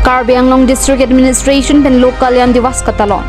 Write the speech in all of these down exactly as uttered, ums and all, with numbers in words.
Karbi Anglong District Administration pen Lok Kalyan Diwas katalon.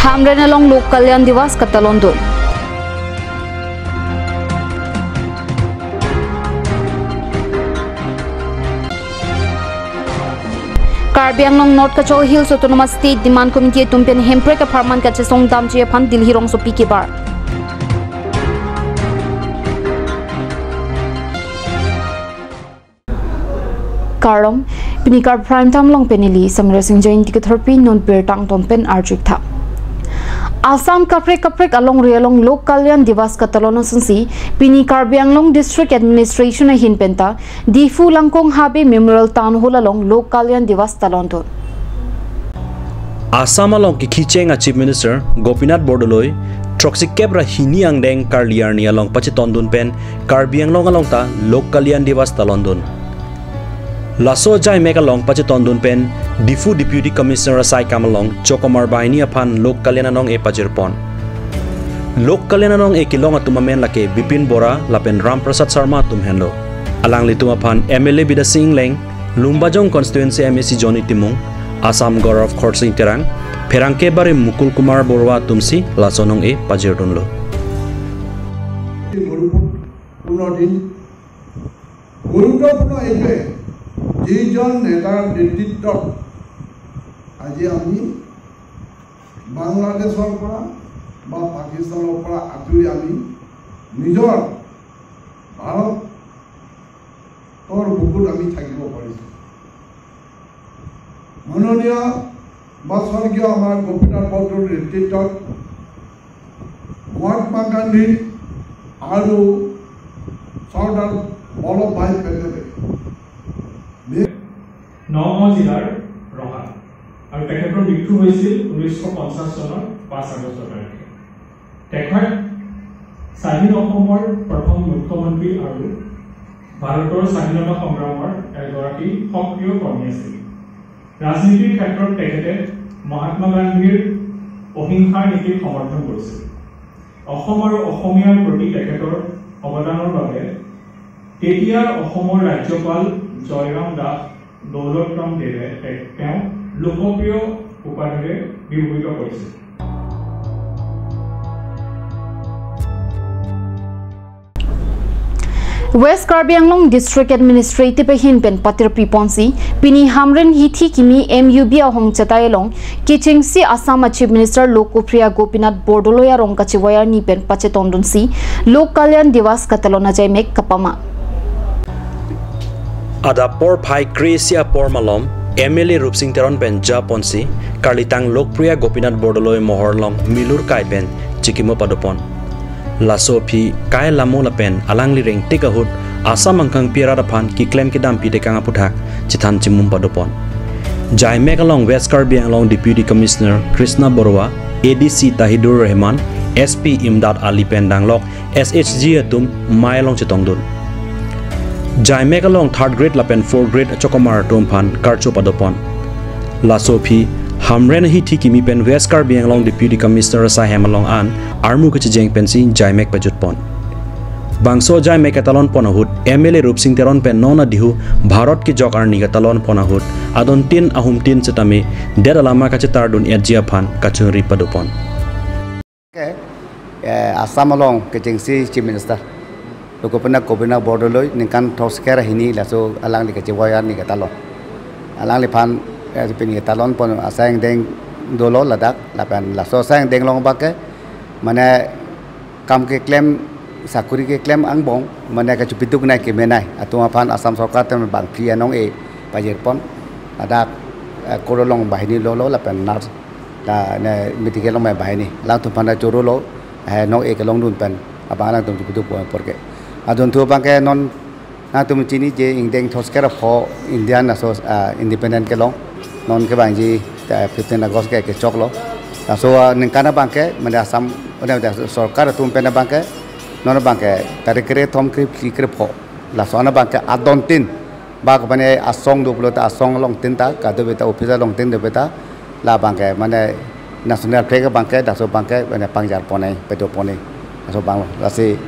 Hamren along Lok Kalyan Diwas katalondun. Karbi Anglong North Cachar Hills Autonomous State Demand Committee atum pen Hemprek apharman kachesong damji aphan Delhi rongsopi kebar. Kardom, pini Karbi Prime Time along pen neli Samira Singh Jain tiki thorpi non birta angton pen arju-ik tha. Assam kaprek kaprek alongri along Lok Kalyan Diwas katalon asonsi, pini Karbi Anglong District Administration ahin penta Diphu Langkong Habe Memorial Town Hall along Lok Kalyan Diwas talondun. Assam along kekhicheng a Chief Minister Gopinath Bordoloi throksikep ra hini angdeng karli arni along pachetondun pen Karbi Anglong along ta Lok Kalyan Diwas talondun. Laso ajaimek along pachetondun pen Diphu Deputy Commissioner asaikam along chokomar banghini aphan Lok Kalyan anong-e pajirpon. Lok Kalyan anong-e kelong atum amen lake Bipin Bora lapen Ram Prasad Sharma atum henlo. Alanglitum aphan M L A Bidya Sing Engleng, Lumbajong Constituency M A C Johnny Timung, Assam Gaurav Khorsing Terang, pherangke barim Mukul Kumar Borua atumsi laso anong-e pajirdunlo. গুৰুত্বপূৰ্ণ দিন। গুৰুত্বপূৰ্ণ এইটোৱে, যিজন নেতাৰ নেতৃত্বত আজি আমি বাংলাদেশৰ পৰা বা পাকিস্তানৰ পৰা আঁতৰি আমি নিজৰ ভাৰতৰ বুকুত আমি থাকিব পাৰিছোঁ। মাননীয় বা স্বৰ্গীয় আমাৰ গোপীনাথ বৰদলৈৰ নেতৃত্বত মহাত্মা গান্ধী আৰু চৰ্দাৰ বল্লভভাই পেটেলে নগাঁও জিলাৰ ৰহাত আৰু তেখেতৰ মৃত্যু হৈছিল ঊনৈছশ পঞ্চাছ চনৰ পাঁচ আগষ্ট তাৰিখে। তেখেত স্বাধীন অসমৰ প্ৰথম মুখ্যমন্ত্ৰী আৰু ভাৰতৰ স্বাধীনতা সংগ্ৰামৰ এগৰাকী সক্ৰিয় কৰ্মী আছিল। ৰাজনীতিৰ ক্ষেত্ৰত তেখেতে মহাত্মা গান্ধীৰ অহিংসাৰ নীতিক সমৰ্থন কৰিছিল। অসম আৰু অসমীয়াৰ প্ৰতি তেখেতৰ অৱদানৰ বাবে তেতিয়াৰ অসমৰ ৰাজ্যপাল জয়ৰাম দাস দৌলতৰাম দেৱে তে-, তেওঁক লোকপ্ৰিয় উপাধিৰে বিভূষিত কৰিছিল। West Karbi Anglong District Administrative ahin pen patirpi ponsi, pini Hamren hithi kimi M U B ahong chetai along, kechengsi Assam a Chief Minister Lokopriya Gopinath Bordoloi arong kachevoi arni pen pachetondunsi, Lok Kalyan Diwas katalon ajaimek kapama. Adap porphai kre-isi apor malom, M L A Rupsing Teron pen japonsi, karlitang Lokpriya Gopinath Bordoloi mohor along milur kai pen chikimo padopon. Laso aphi kai lamo lapen alangli rengtik ahut Assam angkangpi arat aphan keklem kedampi tekang aputhak chethan chimum padopon. Jaimek along West Karbi Anglong Deputy Commissioner Krishna Borua, A D C Tahidur Rahman, S P Imdad Ali pen danglok S H G atum mei along chetongdun. Jaimek along third grade lapen fourth grade achokomar atum aphan karcho padopon. Laso aphi Hamren hithi kimi pen West Karbi Anglong Deputy Commissioner asai hem along an armu kechejeng pensi jaimek pajutpon. Bangso jaimek katalon pon ahut M L A Rupsing Teron pen non adihu Bharat kejok arni katalon pon ahut adon tin ahum tin setame det alama kachetardun etji aphan kachingri padopon. Ke, eh, Assam along kechengsi Chief Minister Lokpriya Gopinath Bordoloi ningkan throksi kre ra hini laso alangli kachevoi arni katalon. Alangliphan, eh, pini katalon pon asai angdeng dolo ladak lapen laso asai angdeng along abangke mane kam keklem, sakuri keklem angbong mane kachepiduk nai kemenei atum aphan Assam Sorkar atum bangphli anong-e pajirpon ladak, eh, korolong banghini lolo lapen nurse la ne medical along banghini alangtum aphan chorolo, eh, anong-e kelongdun pen abang alangtum chepiduk apor ke. Adunthu abangke non nangtum chini je ingdeng throksi kre ra pho Indian aso, ah, independent kelong non kevangji, eh, fifteen August ke kechoklo. Laso, ah, ningkan abangke mane Assam, mane sorkar atum pen abangke non abangke tarik kre-thom kre-phli kre-pho laso an abangke adon tin bak mane asong do pulote asong along tin ta, kadokave ta office along tin dove ta, labangke mane national flag abangke laso abangke mane pangjar ponnoi, pedo ponnoi. So bang lasi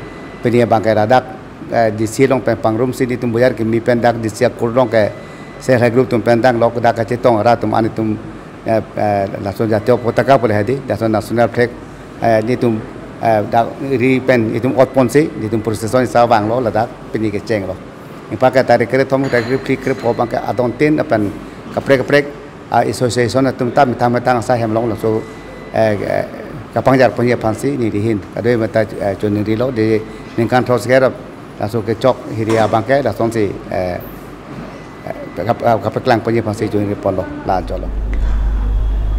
pini abang ke ladak, eh, D C along pen pangrumsi nelitum bojar kimi pen dak D C akur along ke self help group atum pen dak lok dak kachetong arat atum an nelitum, eh, eh, laso jatiya potaka pule hadi, laso national flag, eh, nelitum, eh, dak ri pen nelitum otponsi nelitum procession sa vanglo ladak pini kechenglo. Ingpa ke tarik kre thom, tarik kre phli, kre pho abang ke adon tin apen kaprek kaprek, ah, association atum ta methang methang asai hem along laso, eh, eh, kapangjar ponji aphansi neli ahin kadoi mata, eh, choningri lo de ningkan throksi kep laso kechok hiri abang ke lasonsi, eh, eh, kap-, ah, kapaklang ponji aphansi choningri ponlo la jolo.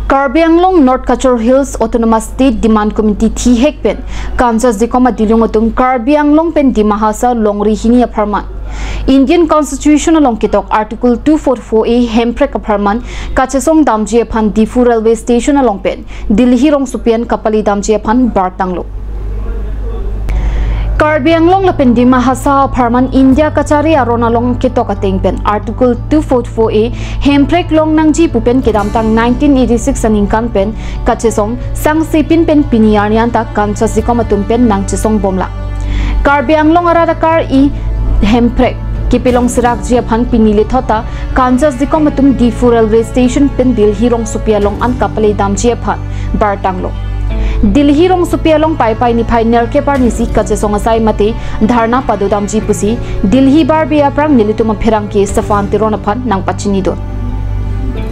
Karbi Anglong North Cachar Hills Autonomous State Demand Committee thihek pen Kanchas Dikom adilung atum Karbi Anglong pen Dima Hasao longri hini apharman Indian Constitution along ketok Article two forty-four A hemprek apharman kachesong damji aphan Diphu Railway Station along pen Delhi rongsopi an kapale damji aphan bartanglo. Karbi Anglong lapen Dima Hasao apharman India kachari aron along ketok ateng pen Article two forty-four A hemprek long nangji pu pen kedamtang nineteen eighty-six aningkan pen kachesong sangsepin pen pini arni anta Kanchas Dikom atum pen nangchesong bomlang. Karbi Anglong arat akar-i hemprek kepelong serakji aphan pini lethot ta Kanchas Dikom atum Diphu Railway Station pen Delhi rongsopi along an kapale damji aphan bartanglo. Delhi rongsopi along Paipai niphai nerkep arnisi kachesong asai mate dharna padodamji pusi Delhi barbe aphrang nelitum apherangke Stephan Teron aphan nangpachinidun.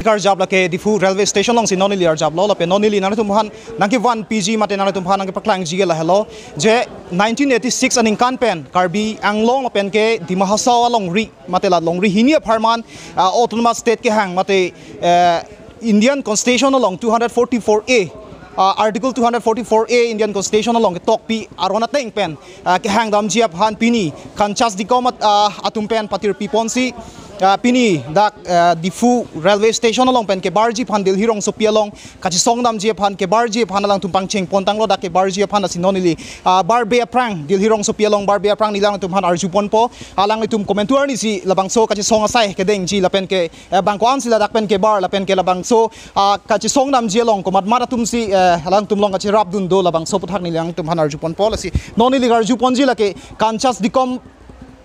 Karjap lake Diphu Railway Station alongsi non neli arjaplo lapen non neli nanglitum aphan nangkevan piji mate nanglitum aphan nangkepaklangji ke lahelo je nineteen eighty-six aningkan pen Karbi Anglong lapen ke Dima Hasao alongri mate la longri hini apharman, ah, Autonomous State kehang mate, eh, Indian Constitution along two hundred forty-four A, ah, Article two hundred forty-four A Indian Constitution along ketokpi aron ateng pen, ah, kehang damji aphan pini Kanchas Dikom at-, ah, atum pen patirpi ponsi, ah, pini dak, ah, Diphu Railway Station along pen kebarji aphan Delhi rongsopi along kachesong damji aphan kebarji aphan alangtum pangcheng pontanglo dak kebarji aphan lasi non neli, ah, barbe aphrang Delhi rongsopi along barbe aphrang neli alangtum aphan arju ponpo alanglitum komentu arnisi labangso kachesong asai kedengji lapen ke, eh, bang ko-ansi ladak pen kebar lapen ke labangso, ah, kachesong damji along komat mat atumsi, eh, alangtum along kacherapdun do labangso aputhak neli alangtum aphan arju ponpo lasi non neli arju ponji lake Kanchas Dikom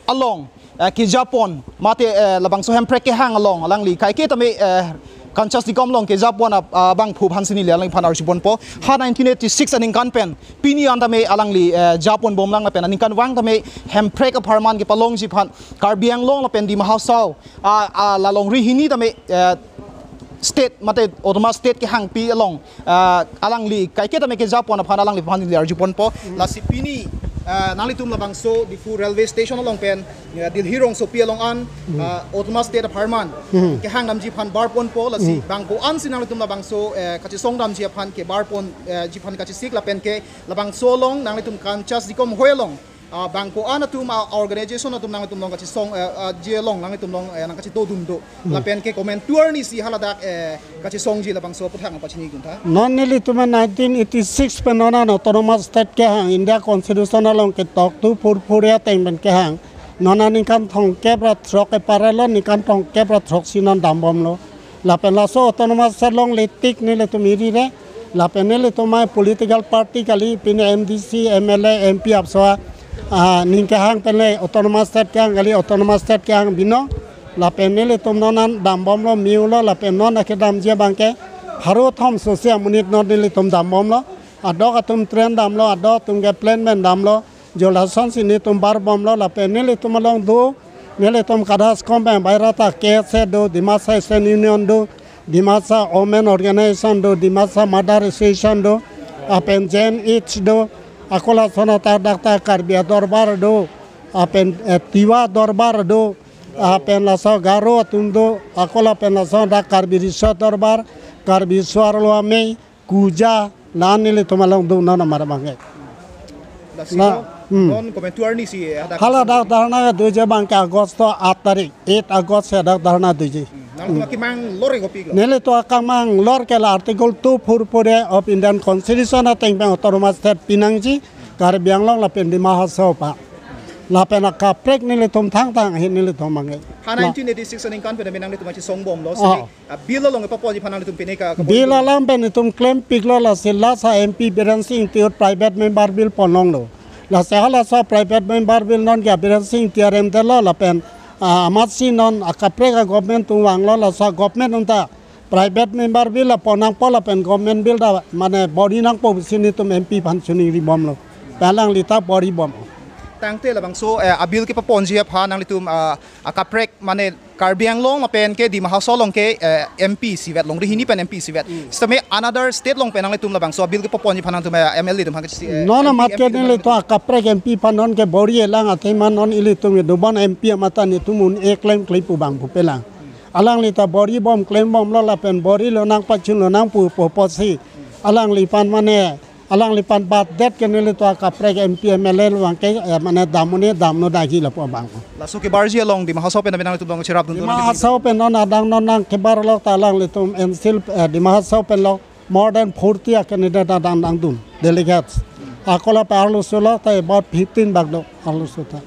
along, eh, kejapon mate, eh, labangso hemprek kehang along alangli kaike tame, eh, Kanchas Dikom along kejapon ap-, ah, abangphu aphansi neli alangli aphan arju ponpo ha nineteen eighty-six aningkan pen pini an tame alangli, eh, japon bomlang lapen aningkanvang tame hemprek apharman kepalongji aphan Karbi Anglong lapen Dima Hasao, ah, ah, la longri hini tame, eh, state mate Autonomous State kehangpi along, ah, alangli kaike tame kejapon aphan alangli aphan neli arju ponpo lasi pini, ah, nanglitum labangso Diphu Railway Station along pen, ah, Delhi rongsopi along an, ah, Autonomous State apharman kehang damji aphan bar ponpo lasi bang ko-ansi nanglitum labangso, eh, kachesong damji aphan kebar pon, eh, ji aphan kachesik lapen ke labangso along nanglitum Kanchas Dikom hoi along, ah, bang ko-an atum, ah, organization atum nanglitum along kachesong, eh, ah, ji along nanglitum along, eh, nangkachedodun do lapen ke komentu arnisi haladak, eh, kachesongji labangso aputhak nangpachinidun tha. Non nelitum nineteen eighty-six pen non an Autonomous State kehang India Constitution along ketok two forty-four A ateng pen kehang non aningkan thomkep ra throk eparlo ningkan thomkep ra throksi non dambomlo. Lapen laso Autonomous State longle tik nelitum iri re. Lapen nelitum amei political party kali pine M D C, M L A, M P apso, ah, ning kehang pen le Autonomous State kehang kali Autonomous State kehang binong. Lapen nelitum non an dambomlo miulo lapen non akedamji abang ke pharo thom sosi amonit non nelitum dambomlo. Adok atum train damlo, adok atum ke plane pen damlo. Jo lasonsi nelitum bar bomlo lapen nelitum along do, nelitum kadas kom pen bairata K S A do, Dimasa Student Union do, Dimasa Women Organization do, Dimasa Mother Association do, lapen J N H do, ako lason adak ta Karbi Adorbar do, lapen, eh, Tiwa Dorbar do, lapen laso Garo atum do, ako lapen lason adak Karbi Riso Dorbar, Karbi Suar Loamei, Kuja, la nelitum along do non amar abang ke. Lasi na, no, hmm, non komentu arnisi, eh, hadak haladak dharna doji abang ke August aat tarik, eight August hadak dharna doji. Hmm. Nangtum akemang lor ke kopi lo? Nelitum akemang lor ke la Article two forty-four A of Indian Constitution ateng pen Autonomous State pinangji Karbi Anglong lapen Dima Hasao aphan. Lapen akaprek nelitum thangthang ahin nelitum mangke. Phan Na- nineteen eighty-six aningkan pen nanglitum achi songbomlo. Oh. Sini, ah, bill along paponji aphan nanglitum pine ka, ka Bill alam pen itum klempiklo, lasi lasa M P Biren Singh Engti ahut private member bill ponlonglo. Lasi halaso private member bill nonke Biren Singh Engti arem detlo lapen, ah, amatsi non akaprek a-government atum vanglo, lasi government atum ta private member bill la pon nangpo lapen government bill ta mane bor-i nangpo pusi nelitum M P aphan chiningribomlo. Pen alangli ta bor-ibom. Tangte labangso, eh, a-bill kepaponji aphan nanglitum, ah, akaprek mane Karbi Anglong lapen ke Dima Hasao along ke, eh, M P isivet, longri hini pen M P isivet. Hmm. Sitame another state along pen nanglitum labangso a-bill kepaponji aphan nangtum, eh, M L A atum aphan ke si, eh, Non M P, amat ke M P atum nelitum aphan akaprek M P aphan nonke bor-i-elang athema non ilitum kedobom M P amat ta nelitum un-e klemkle pu abang pupelang. Alangli ta bor-ibom klembomlo lapen bor-ilo nang pachunlo nang pu pu apotsi alangliphan mane alangliphan batdet ke nelitum akaprek M P M L A along ke, eh, mane dam un-e dam un-e dagi lapu abang. Laso kebarji along Dima Hasao pen nanglitum along cherapdun Dima Hasao pen non adang non nangkebarlo ta alanglitum ensil, eh, Dima Hasao pen lo more than forty a-candidate adang nangdun delegates. Ako lapen arloso lo ta about fifteen bak do arloso ta.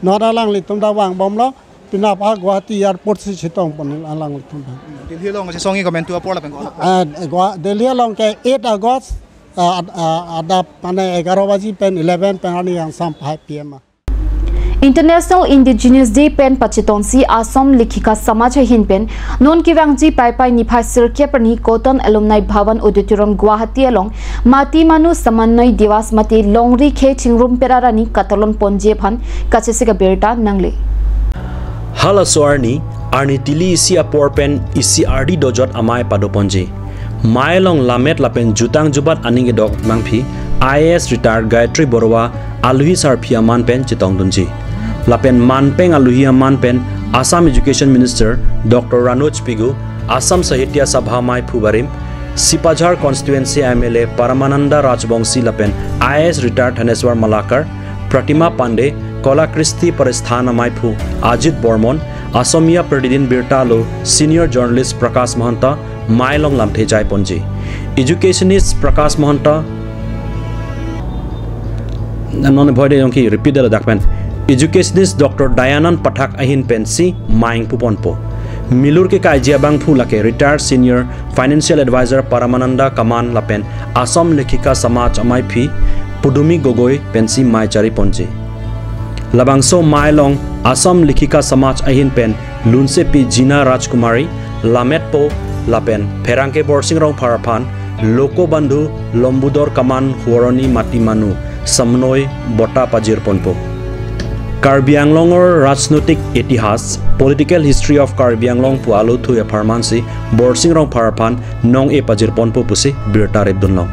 Non alanglitum ta vangbomlo, penap a Guwahati airport si chetongpon alanglitum ta. Delhi along si song-i komantu apor lapen ko. Ah, Gua-, Delhi along ke eight August, ah, ad-, ah, adap mane egaro baji pen eleven pen arni kangsam five P M a. International Indigenous Day pen pachetongsi Assam Lekhika Samaj ahin pen non kevangji Paipai niphai sirkep arni Cotton Alumni Bhavan Auditorium Guwahati along Mati Manu Samannoy Diwas mate longri khei chingrum pera arni katalon ponji aphan kachesik abirta nangle. Halaso arni, arni tili isi apor pen isi ardi dojot amei padoponji. Mei along lammet lapen jutang jubat aning kedok nangphi I A S retired Gayatri Baruah aluhi sarpi aman pen chetongdunji. Lapen manpeng aluhi aman pen Assam Education Minister Doctor Ranoj Pegu, Assam Sahitya Sabha meiphu barim, Sipahjhar constituency M L A Paramananda Rajbongsi lapen I A S retired Thaneswar Malakar, Pratima Pandey, Kola Kristi Paristhan ameiphu Ajit Bormon, Asomia Pratidin birta alo senior journalist Prakash Mahanta mei along lamthe jaiponji. Educationist Prakash Mahanta, non bhoi de yong ki repeat de ladak pen. Educationist Doctor Dayanand Pathak ahin pensi mei ingpuponpo. Milur kekaiji abangphu lake retired senior financial advisor Paramananda Kaman lapen Assam Lekhika Samaj ameiphi Pudumi Gogoi pensi mei chariponji. Labangso mei along Assam Lekhika Samaj ahin pen lunsepi Jina Rajkumari, lammetpo lapen pherangke Borsing Rongphar aphan Lokobandhu Lambudor Kaman Huoroni Mati Manu Samannoi bota pajirponpo. Karbi Anglongor rajnoitik itihas, political history of Karbi Anglong pu aluthui apharmansi Borsing Rongphar aphan nong-e pajirponpo pusi birta repdunlong.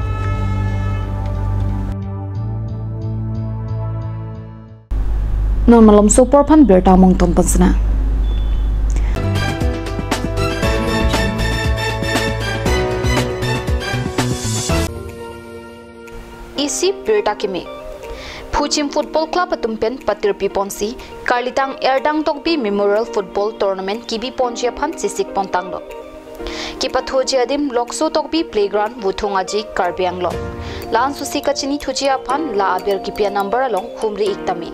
Non malomso apor aphan birta mongtong pansina. Isi birta kimi. Phuchim Football Club atum pen patirpi ponsi, Karlitang Erdang Tokbi Memorial Football Tournament kebi ponji aphan chesik pontanglo. Kepathuji adim Lokso Tokbi Playground, Wuthong Aji, Karbi Anglong. La-an susi kachinithuji aphan la abirta kepi a-number along humri-ik tame.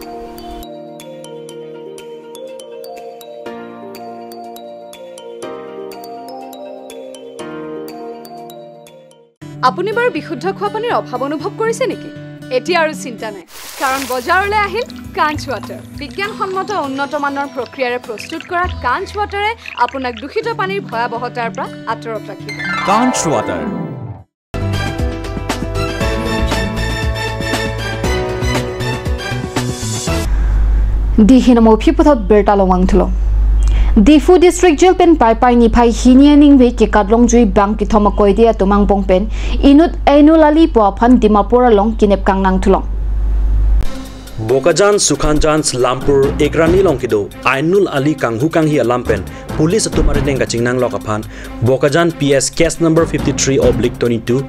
আপুনি বাৰু বিশুদ্ধ খোৱা পানীৰ অভাৱ অনুভৱ কৰিছে নেকি? এতিয়া আৰু চিন্তা নাই, কাৰণ বজাৰলৈ আহিল কাঞ্চ ৱাটাৰ। বিজ্ঞানসন্মত উন্নত মানৰ প্ৰক্ৰিয়াৰে প্ৰস্তুত কৰা কাঞ্চ ৱাটাৰে আপোনাক দূষিত পানীৰ ভয়াৱহতাৰ পৰা আঁতৰত ৰাখিব। কাঞ্চ water. Dihina mo phi puthot birta longwang thulo. Diphu District Jail pen Paipai niphai hini aningve kekatlongjui bang kethom akoide atum angbong pen inut Ainul Ali pu aphan Dimapur along kinep kangnang thulong. Bokajan, Sukhanjan, Lampur, Ekrani along kedo Ainul Ali kanghu kanghi alam pen police atum arideng kachingnanglok aphan Bokajan P S case number fifty-three oblique twenty-two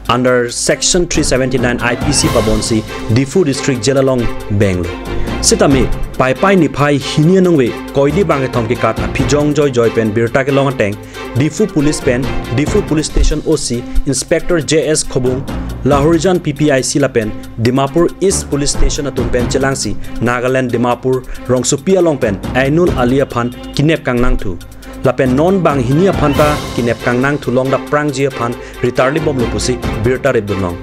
under section three seventy-nine I P C pabonsi Diphu District Jail along benglo. Sitame Paipai niphai hini aningve koide bang kethom kekat aphi jongjoi joi pen birta kelong ateng Diphu Police pen Diphu Police Station O C Inspector J S Khobung Lahorijan P P I C lapen Dimapur East Police Station atum pen chelangsi Nagaland Dimapur rongsopi along pen Ainul Ali aphan kinep kangnangthu. Lapen non banghini aphan ta kinep kangnangthu longdap prangji aphan ritarli bomlo pusi birta ripdunlong.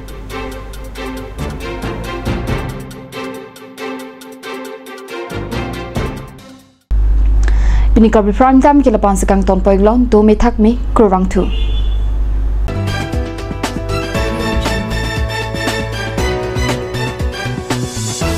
Pini Karbi Prime Time ke lapu-an si kangtonpoi, klong do me thak me, kurvangthu.